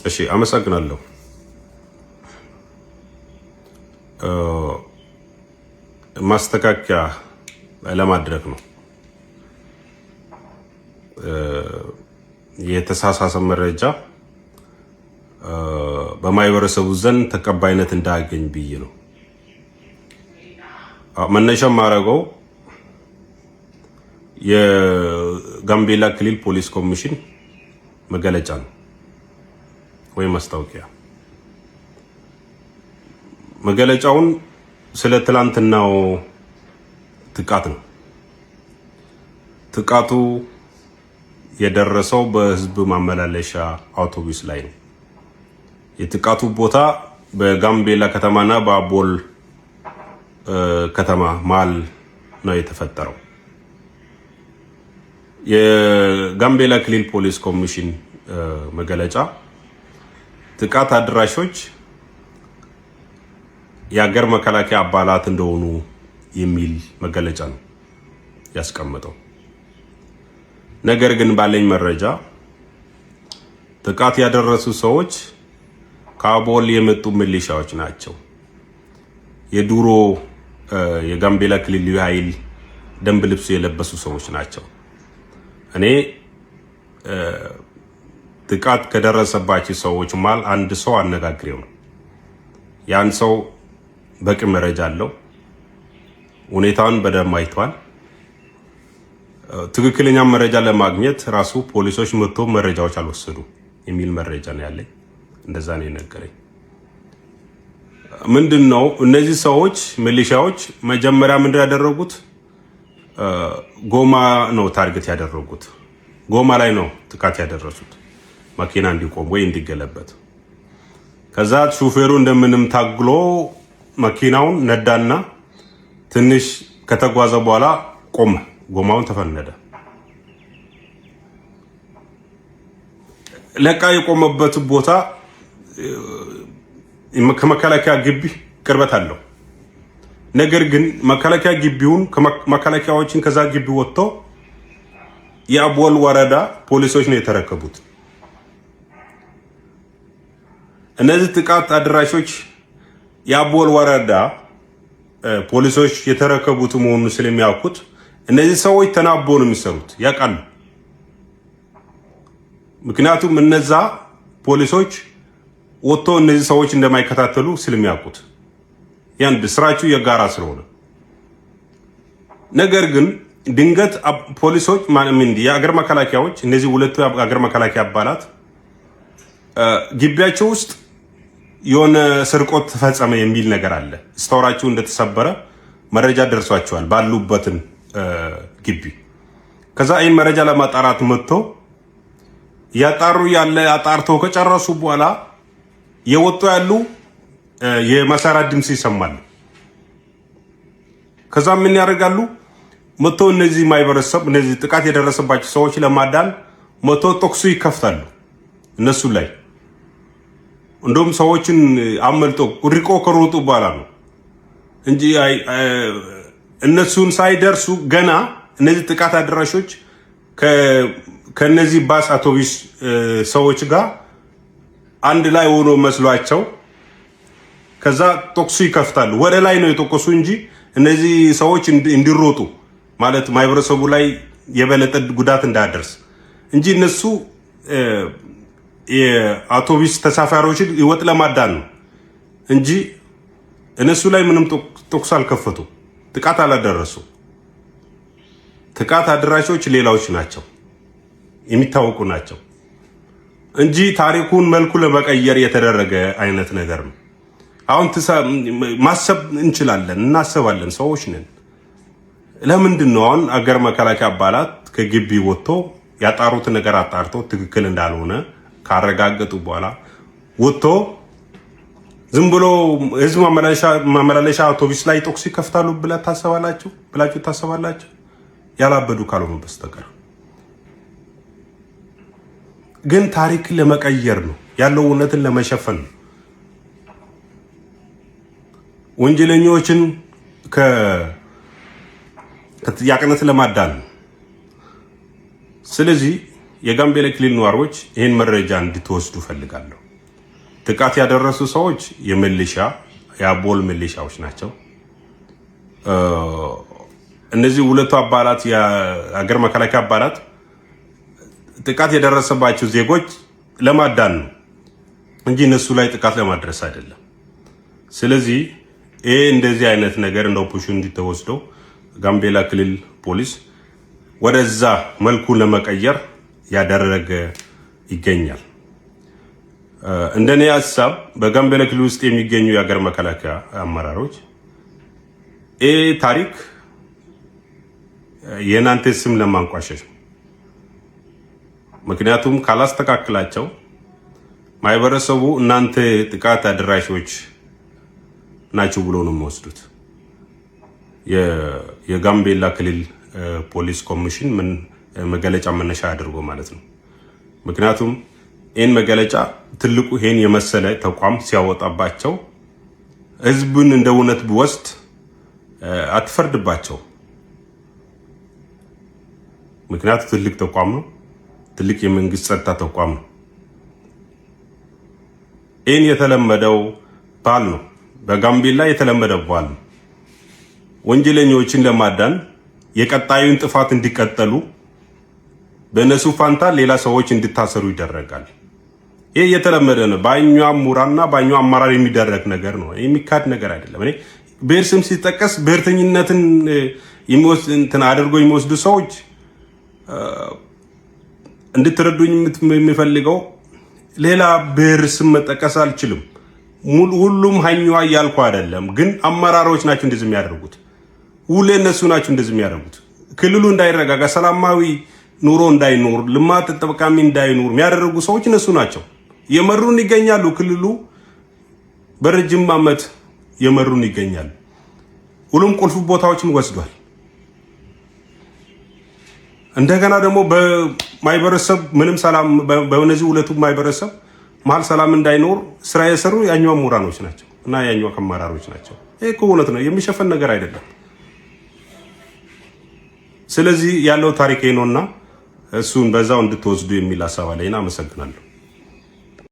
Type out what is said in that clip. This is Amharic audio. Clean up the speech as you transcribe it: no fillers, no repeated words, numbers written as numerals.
እሺ፣ አመሰግናለሁ። ማስተካከያ ለማድረግ ነው። የተሳሳተ መረጃ በማህበረሰቡ ዘንድ ተቀባይነት እንዳያገኝ ብዬ ነው። መነሻ የማደርገው የጋምቤላ ክልል ፖሊስ ኮሚሽን መገለጫ ነው ወይም ማስታወቂያ። መገለጫውን ስለ ትላንትናው ጥቃት ነው። ጥቃቱ የደረሰው በህዝብ ማመላለሻ አውቶቡስ ላይ ነው። የጥቃቱ ቦታ በጋምቤላ ከተማና በአቦል ከተማ መሃል ነው የተፈጠረው። የጋምቤላ ክልል ፖሊስ ኮሚሽን መገለጫ ጥቃት አድራሾች የሀገር መከላከያ አባላት እንደሆኑ የሚል መገለጫ ነው ያስቀመጠው። ነገር ግን ባለኝ መረጃ ጥቃት ያደረሱ ሰዎች ከአቦል የመጡ ሚሊሻዎች ናቸው። የድሮ የጋምቤላ ክልል ልዩ ኃይል ደንብ ልብስ የለበሱ ሰዎች ናቸው። እኔ ጥቃት ከደረሰባቸው ሰዎች መሃል አንድ ሰው አነጋግሬው ነው። ያን ሰው በቂ መረጃ አለው። ሁኔታውን በደንብ አይቷል። ትክክለኛ መረጃ ለማግኘት ራሱ ፖሊሶች መጥቶ መረጃዎች አልወሰዱ የሚል መረጃ ነው ያለኝ። እንደዛ ነው የነገረኝ። ምንድን ነው እነዚህ ሰዎች ሚሊሻዎች መጀመሪያ ምንድን ያደረጉት? ጎማ ነው target ያደረጉት። ጎማ ላይ ነው ጥቃት ያደረሱት፣ መኪና እንዲቆም ወይ እንዲገለበጥ። ከዛ ሹፌሩ እንደምንም ታግሎ መኪናውን ነዳና ትንሽ ከተጓዘ በኋላ ቆመ። ጎማውን ተፈነደ። ለቃ የቆመበት ቦታ ከመከላከያ ግቢ ቅርበት አለው። ነገር ግን መከላከያ ግቢውን መከላከያዎችን ከዛ ግቢ ወጥተው የአቦል ወረዳ ፖሊሶች ነው የተረከቡት። እነዚህ ጥቃት አድራሾች የአቦል ወረዳ ፖሊሶች የተረከቡት መሆኑን ስለሚያውቁት እነዚህ ሰዎች ተናቦ ነው የሚሰሩት፣ ያውቃሉ። ምክንያቱም እነዛ ፖሊሶች ወጥቶ እነዚህ ሰዎች እንደማይከታተሉ ስለሚያውቁት ያን ስራችሁ የጋራ ስለሆነ፣ ነገር ግን ድንገት ፖሊሶች ማንም የአገር መከላከያዎች እነዚህ ሁለቱ የአገር መከላከያ አባላት ግቢያቸው ውስጥ የሆነ ስርቆት ተፈጸመ የሚል ነገር አለ። store ኣቸው እንደተሰበረ መረጃ ደርሷቸዋል ባሉበትን ግቢ። ከዛ ይህን መረጃ ለማጣራት መጥቶ እያጣሩ ያለ አጣርተው ከጨረሱ በኋላ የወጡ ያሉ የመሳሪያ ድምፅ ይሰማል። ከዛ ምን ያደርጋሉ? መጥቶ እነዚህ ማህበረሰብ እነዚህ ጥቃት የደረሰባቸው ሰዎች ለማዳን መጥቶ ተኩሱ ይከፍታሉ እነሱ ላይ። እንደውም ሰዎችን አመልጦ ርቆ ከሮጡ በኋላ ነው እንጂ እነሱን ሳይደርሱ ገና እነዚህ ጥቃት አድራሾች ከነዚህ ባስ አውቶቡስ ሰዎች ጋር አንድ ላይ ሆኖ መስሏቸው ከዛ ተኩሱ ይከፍታሉ። ወደ ላይ ነው የተኮሱ እንጂ እነዚህ ሰዎች እንዲሮጡ ማለት ማህበረሰቡ ላይ የበለጠ ጉዳት እንዳያደርስ እንጂ እነሱ የአውቶቡስ ተሳፋሪዎችን ህይወት ለማዳን ነው እንጂ እነሱ ላይ ምንም ተኩስ አልከፈቱ፣ ጥቃት አላደረሱ። ጥቃት አድራሾች ሌላዎች ናቸው፣ የሚታወቁ ናቸው እንጂ ታሪኩን መልኩ ለመቀየር የተደረገ አይነት ነገር ነው። አሁን ማሰብ እንችላለን፣ እናስባለን፣ ሰዎች ነን። ለምንድን ነው አሁን አገር መከላከያ አባላት ከግቢ ወጥቶ ያጣሩትን ነገር አጣርቶ ትክክል እንዳልሆነ ካረጋገጡ በኋላ ወጥቶ ዝም ብሎ ህዝብ ማመላለሻ አውቶቡስ ላይ ተኩስ ይከፍታሉ ብላችሁ ታስባላችሁ? ያላበዱ ካልሆኑ በስተቀር ግን ታሪክን ለመቀየር ነው ያለው፣ እውነትን ለመሸፈን ነው። ወንጀለኞችን ከተጠያቂነት ለማዳን ነው። ስለዚህ የጋምቤላ ክልል ነዋሪዎች ይህን መረጃ እንድትወስዱ ፈልጋለሁ። ጥቃት ያደረሱ ሰዎች የሚሊሻ የአቦል ሚሊሻዎች ናቸው። እነዚህ ሁለቱ አባላት የአገር መከላከያ አባላት ጥቃት የደረሰባቸው ዜጎች ለማዳን ነው እንጂ እነሱ ላይ ጥቃት ለማድረስ አይደለም። ስለዚህ ይሄ እንደዚህ አይነት ነገር እንደ opportunity ተወስዶ ጋምቤላ ክልል ፖሊስ ወደዛ መልኩ ለመቀየር ያደረገ ይገኛል። እንደኔ ሀሳብ በጋምቤላ ክልል ውስጥ የሚገኙ የሀገር መከላከያ አመራሮች ይህ ታሪክ የእናንተ ስም ለማንቋሸሽ ነው። ምክንያቱም ካላስተካክላቸው ማህበረሰቡ እናንተ ጥቃት አድራሾች ናቸው ብሎ ነው የሚወስዱት። የጋምቤላ ክልል ፖሊስ ኮሚሽን ምን መገለጫ መነሻ አድርጎ ማለት ነው። ምክንያቱም ይህን መገለጫ ትልቁ ይሄን የመሰለ ተቋም ሲያወጣባቸው ህዝብን እንደ እውነት ቢወስድ አትፈርድባቸው። ምክንያቱ ትልቅ ተቋም ነው። ትልቅ የመንግስት ጸጥታ ተቋም ነው። ይህን የተለመደው ባህል ነው። በጋምቤላ የተለመደው ባህል ነው። ወንጀለኞችን ለማዳን የቀጣዩን ጥፋት እንዲቀጠሉ በእነሱ ፋንታ ሌላ ሰዎች እንዲታሰሩ ይደረጋል። ይህ የተለመደ ነው። በእኛ ምሁራንና በእኛ አመራር የሚደረግ ነገር ነው። የሚካድ ነገር አይደለም። እኔ ብሔር ስም ሲጠቀስ ብሔርተኝነትን እንትን አድርጎ የሚወስዱ ሰዎች እንድትረዱኝ የሚፈልገው ሌላ ብሔር ስም መጠቀስ አልችልም። ሁሉም ሀኛዋ እያልኩ አይደለም፣ ግን አመራሮች ናቸው እንደዚህ የሚያደርጉት። ሁሌ እነሱ ናቸው እንደዚህ የሚያደርጉት። ክልሉ እንዳይረጋጋ፣ ሰላማዊ ኑሮ እንዳይኖር፣ ልማት ተጠቃሚ እንዳይኖር የሚያደርጉ ሰዎች እነሱ ናቸው። የመሩን ይገኛሉ። ክልሉ በረጅም ዓመት የመሩን ይገኛሉ። ሁሉም ቁልፍ ቦታዎችን ወስዷል። እንደገና ደግሞ በማህበረሰብ ምንም ሰላም በእነዚህ ሁለቱ ማህበረሰብ መሀል ሰላም እንዳይኖር ስራ የሰሩ ያኛው ምሁራኖች ናቸው እና ያኛው አመራሮች ናቸው። ይሄ እኮ እውነት ነው፣ የሚሸፈን ነገር አይደለም። ስለዚህ ያለው ታሪክ ነውና እሱን በዛው እንድትወስዱ የሚል ሀሳብ አለኝ። አመሰግናለሁ።